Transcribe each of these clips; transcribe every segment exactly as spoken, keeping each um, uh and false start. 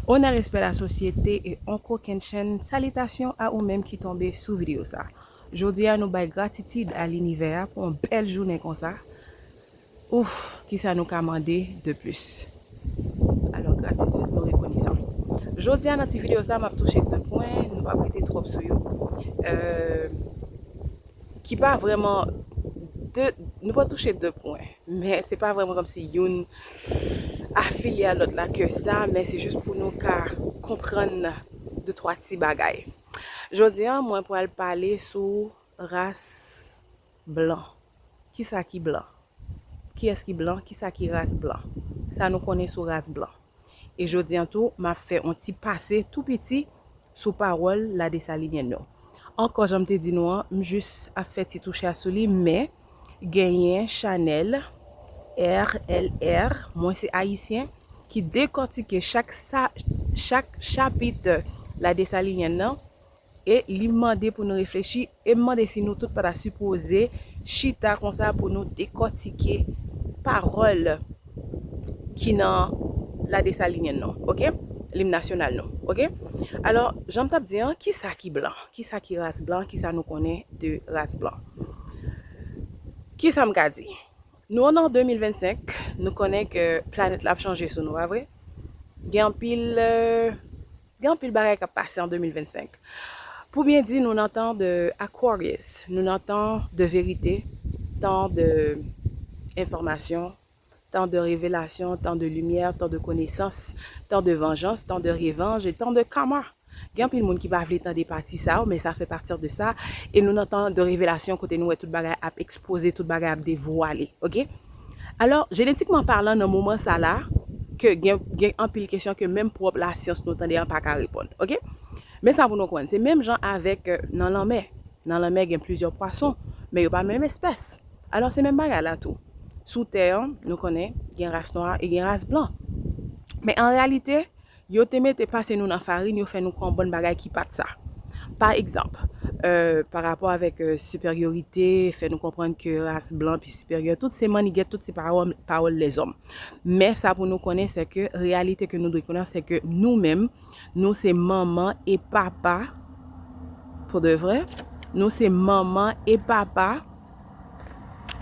Onè, respè, lasosyete e on kokennchenn salitasyon a ou menm ki tonbe sou videyo sa. Jodi a, nou bay gratitid a linivè a pou yon bèl jounen konsa. Ouf, kisa nou ka mande de plis? Alò, gratitid, nou rekonesan. Jodi a, nan ti videyo sa, m ap touche de pwen, nou p ap rete twòp sou yo. Euh, ki pa vrèman de, nou pral touche de pwen, men se pa vrèman kòmsi youn afilye a lòt la ke sa, men se jis pou nou ka konprann de twa ti bagay. Jodi a, mwen pral pale sou ras blan. Kisa ki blan? Kiyès ki blan? Kisa ki ras blan? Sa nou konnen sou ras blan. E jodi a tou, m ap fè yon ti pase tou piti sou pawòl Ladesalinyen yo. Ankò, jan m te di nou an, m jis ap fè ti touche a sou li, men genyen chanèl R L R, Mwen se Ayisyen, ki dekòtike chak, sa, chak chapit Ladesalinyen nan, e li mande pou nou reflechi, e m mande si nou tout pa ta sipoze chita konsa pou nou dekòtike pawòl ki nan Ladesalinyen nou, oke? Lim nasyonal nou, oke? Alò, jan m t ap di an, kisa ki blan? Kisa ki ras blan? Kisa nou konnen de ras blan? Kisa m ka di? Nou nan de mil vennsenk, nou konnen ke planèt la ap chanje sou nou, pa vre? Gen anpil, euh, gen anpil bagay k ap pase an de mil vennsenk. Pou byen di, nou nan tan de Aquarius, nou nan tan de verite, tan de enfòmasyon, tan de revelasyon, tan de limyè, tan de konesans, tan de vanjans, tan de revanj e tan de kama. Gen anpil moun ki pa vle tande pati sa yo, men sa fè pati de sa. E nou nan tan de revelasyon kote nou wè tout bagay ap ekspoze, tout bagay ap devwale, oke? Alò, jenetikman palan, nan moman sa la, ke gen, gen anpil kesyon ke menm pwòp lasyans nou tande an pa ka reponn, oke? Men sa pou nou konprann, se menm jan avèk, euh, nan lanmè. Nan lanmè gen plizyè pwason, men yo pa menm espès. Alò, se menm bagay la tou. Sou tè an, nou konnen gen ras nwa e gen ras blan. Men an reyalite, yo te mete pase nou nan farin, yo fè nou kwè yon bann bagay ki pa t sa. Pa egzanp, euh, pa rapò avèk, euh, siperyorite, fè nou konprann ke ras blan pi siperyè, tout se mannigèt, tout se pawòl, pawòl lèzòm. Men sa pou nou konnen, se ke reyalite ke nou dwe konnen, se ke nou menm, nou se manman e papa, pou de vrè, nou se manman e papa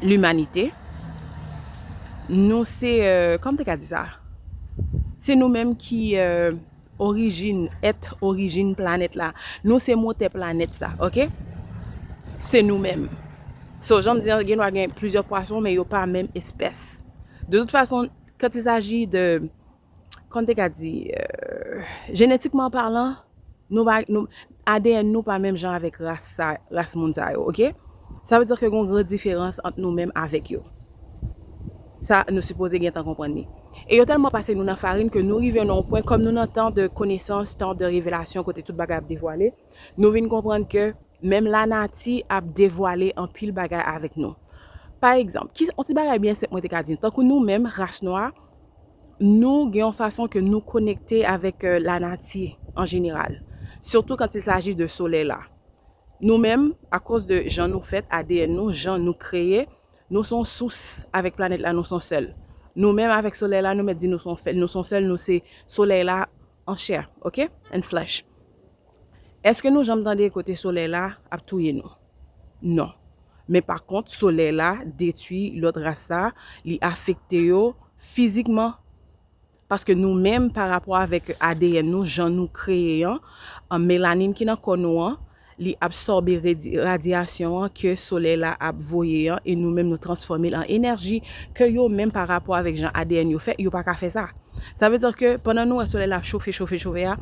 limanite. Nou se, euh, kòman te ka di sa? Se nou menm ki, euh, orijin, èt orijin planèt la. Nou se motè planèt sa, oke? Se nou menm. So, jan m di an, gen dwa gen plizyè pwason, men yo pa menm espès. De tout fason, quand il s'agit de, kòman te ka di, euh, jenetikman palan, nou pa, nou, A D N nou pa menm jan avèk ras sa, ras moun sa yo, oke? Sa vle di ke gen yon gran diferans ant nou menm avèk yo. Sa, nou sipoze gentan konprann li. E yo tèlman pase nou nan farin ke nou rive nan yon pwen, kòm nou nan tan de konesans, tan de revelasyon, kote tout bagay ap devwale, nou vin konprann ke menm lanati ap devwale anpil bagay avèk nou. Pa egzanp, ki, yon ti bagay byen senp mwen te ka di, tankou nou menm, ras nwa, nou gen yon fason ke nou konekte avèk, euh, lanati an jeneral, sitou quand il s'agit de solèy la. Nou menm, akoz de jan nou fèt, A D N nou, jan nou kreye, nou se yon sous, avèk planèt la, nou se yon sèl. Nou menm avèk solèy la, nou mèt di nou se yon fè-, nou se yon sèl, nou se solèy la an chè, oke? An flesh. Èske nou janm tande kote solèy la ap touye nou? Non. Men pa kont, solèy la detwi lòt ras sa, li afekte yo fizikman. Paske nou menm, pa rapò avèk A D N nou, jan nou kreye an, an melanin ki nan kò nou an, li absòbe redi-, radyasyon an ke solèy la ap voye an, e nou menm nou transfòme l an enèji ke yo menm pa rapò avèk jan A D N yo fè, yo pa ka fè sa. Sa vle di ke pandan nou wè solèy la ap chofe, chofe, chofe a,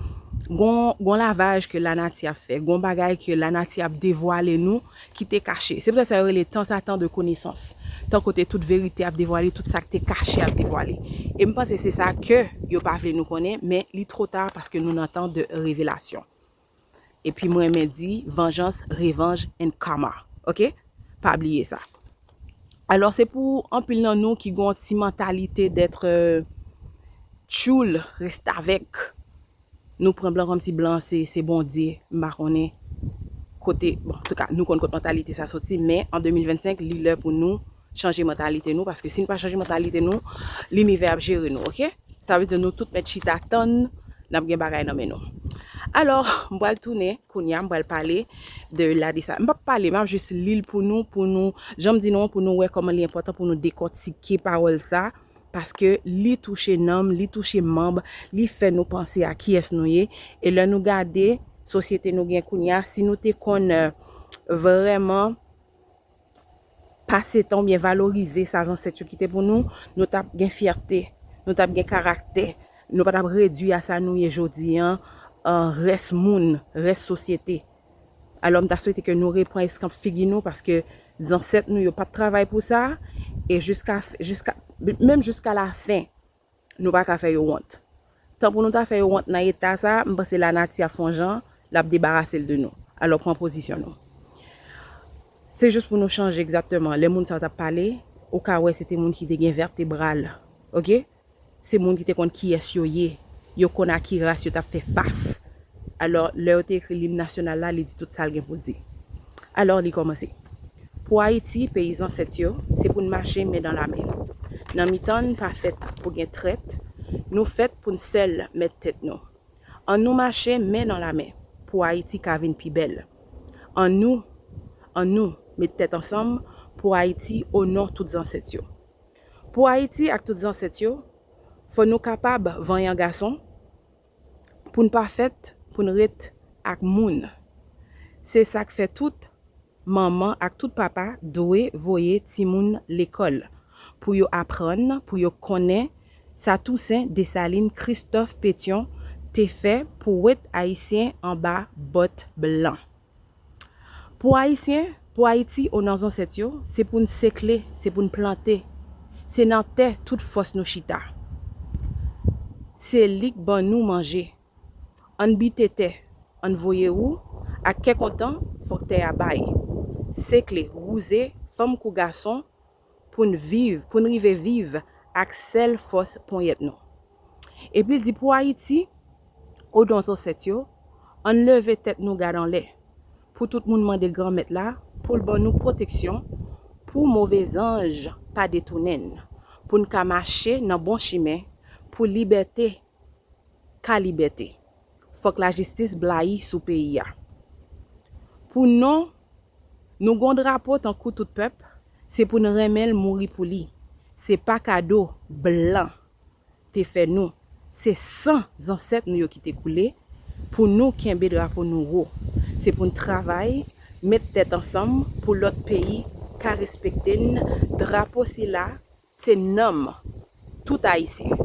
gon, gon lavaj ke lanati ap fè, gon bagay ke lanati ap devwale nou ki te kache. Se poutèt sa yo rele tan sa tan de konesans. Tan kote tout verite ap devwale, tout sa k te kache ap devwale. E m panse se sa ke yo pa vle nou konnen, men li twò ta paske nou nan tan de revelasyon. Epi mwen renmen di, vanjans, revanj and karma. Oke? Pa bliye sa. Alò, se pou anpil nan nou ki gon ti mantalite d'être, euh, tchoul, restavèk. Nou pran blan kòmsi blan se, se Bondye, m pa konnen kote, bon, antouka, nou konn kot mantalite sa soti, men an de mil vennsenk, li lè pou nou chanje mantalite nou, paske si n pa chanje mantalite nou, linivè ap jere nou, oke? Sa vle di nou tout mèt chita tann n ap gen bagay nan men nou. Alò, m pral tounen kounye a, m pral pale de la de sa. M p ap pale, m ap jis li l pou nou, pou nou, jan m di nou an, pou nou wè kòman li enpòtan pou nou dekòtike pawòl sa, paske li touche nanm, li touche manm, li fè nou panse a kiyès nou ye. E lè nou gade sosyete nou gen kounye a, si nou te konn, euh, vrèman pase tan oubyen valorize sa zansèt yo kite pou nou, nou t ap gen fyète, nou t ap gen karaktè, nou pa t ap redui a sa nou ye jodi an, an rès moun, rès sosyete. Alò, m ta swete ke nou repran eskanp figi nou, paske zansèt nou yo pa t travay pou sa, e jiska, jiska, menm jiska lafen, nou pa ka fè yo wont. Tan pou nou ta fè yo wont nan eta sa, m panse lanati ap fè yon jan, l ap debarase l de nou. Alò, pran pozisyon nou. Se jis pou nou chanje egzakteman. Lè moun sa yo t ap pale, ou ka wè se te moun ki te gen vètebral. Oke? Se moun ki te konn kiyès yo ye. Yo konn a ki ras yo t ap fè fas. Alò, lè yo te ekri lim nasyonal la, li di tout sa l gen pou l di. Alò, li kòmanse. Pou Ayiti, peyi zansèt yo, se pou n mache men nan lamen. Nan mitan n pa fèt pou gen trèt, nou fèt pou n sèl mèt tèt nou. Annou mache men nan lamen pou Ayiti ka vin pi bèl. Annou, annou met tèt ansanm pou Ayiti o non tout zansèt yo. Pou Ayiti ak tout zansèt yo, fò nou kapab vanyan gason, pou n pa fèt pou n ret ak moun. Se sa k fè tout manman ak tout papa dwe voye timoun lekòl, pou yo aprann, pou yo konnen sa Tousen, Desalin, Kristòf, Petyon te fè pou wet Ayisyen anba bòt blan. Pou Ayisyen, pou Ayiti, o non zansèt yo, se pou n sekle, se pou n plante. Se nan tè tout fòs nou chita. Se li k ban nou manje. Ann bite tè, ann voye wou, ak kè kontan, fòk tè a bay. Sekle, wouze, fanm kou gason, pou n viv, pou n rive viv ak sèl fòs ponyèt nou. Epi l di pou Ayiti, o non zansèt yo, ann leve tèt nou gad anlè, pou tout moun mande Granmèt la pou l ban nou pwoteksyon, pou move zanj pa detounen n, pou n ka mache nan bon chimen, pou libète ka libète. Fòk lajistis blayi sou peyi a. Pou non, nou gon drapo tankou tout pèp, se pou n renmen l mouri pou li. Se pa kado blan te fè nou. Se san zansèt nou yo ki te koule pou nou kenbe drapo nou wo. Se pou n travay, met tèt ansanm pou lòt peyi ka respekte n. Drapo sila se nanm tout Ayisyen.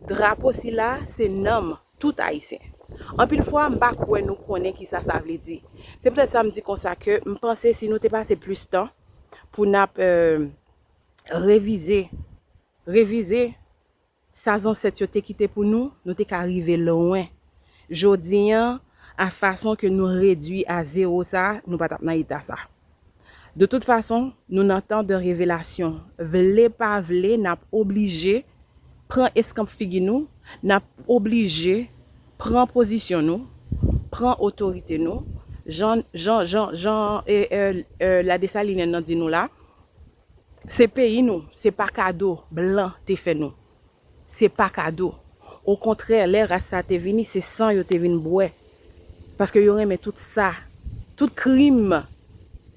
Drapo sila se nanm tout Ayisyen. Anpil fwa, m pa kwè nou konnen kisa sa vle di. Se poutèt sa m di konsa ke m panse si nou te pase plis tan pou n ap, euh, revize, revize sa zansèt yo te kite pou nou, nou te ka rive lwen. Jodi an, a fason ke nou redui a zewo sa, nou pa t ap nan eta sa. De tout fason, nou nan tan de revelasyon. Vle pa vle, n ap oblije pran eskanp figi nou, n ap oblije pran pozisyon nou, pran otorite nou. Jan, jan, jan, jan, e, e, e, la Desalinen nan di nou la, se peyi nou, se pa kado blan te fè nou. Se pa kado. Okontrè, lè ras sa te vini, se san yo te vin bwè. Paske yo renmen tout sa. Tout krim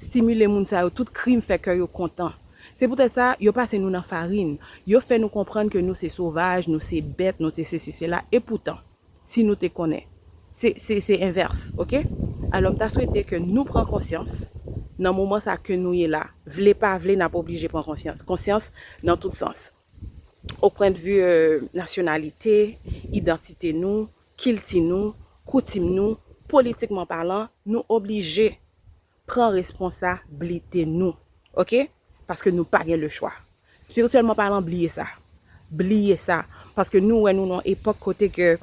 stimile moun sa yo, tout krim fè kè yo kontan. Se poutèt sa, yo pase nou nan farin. Yo fè nou konprann ke nou se sovaj, nou se bèt, nou se sesi, sela. Epoutan, si nou te konnen, se, se, se envès, oke? Alò, m ta swete ke nou pran konsyans nan moman sa ke nou ye la. Vle pa vle, n ap oblije pran konsyans, konsyans nan tout sans. O pwendvi, euh, nasyonalite, idantite nou, kilti nou, koutim nou, politikman palan, nou oblije pran responsablite nou. Oke? Paske nou pa gen le chwa. Espirityèlman palan, bliye sa. Bliye sa. Paske nou wè nou nan yon epòk kote ke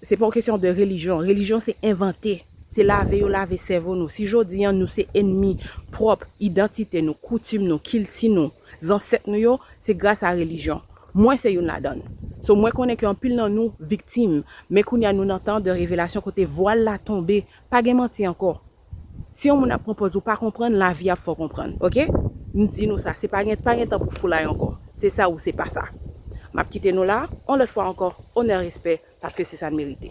se pa yon kesyon de relijyon. Relijyon se envante. Se lave yo lave sèvo nou. Si jodi an nou se enmi pwòp idantite nou, koutim nou, kilti nou, zansèt nou yo, se gras a relijyon. Mwen se youn ladan l. So, mwen konnen ke anpil nan nou viktim, men kounye a nou nan tan de revelasyon kote vwal la tonbe, pa gen manti ankò. Si yon moun ap pran pòz ou pa konprann, lavi ap fè w konprann, oke? M di nou sa, se pa gen, pa gen tan pou foulay ankò. Se sa ou se pa sa. M ap kite nou la, yon lòt fwa ankò, onè, respè, paske se sa n merite.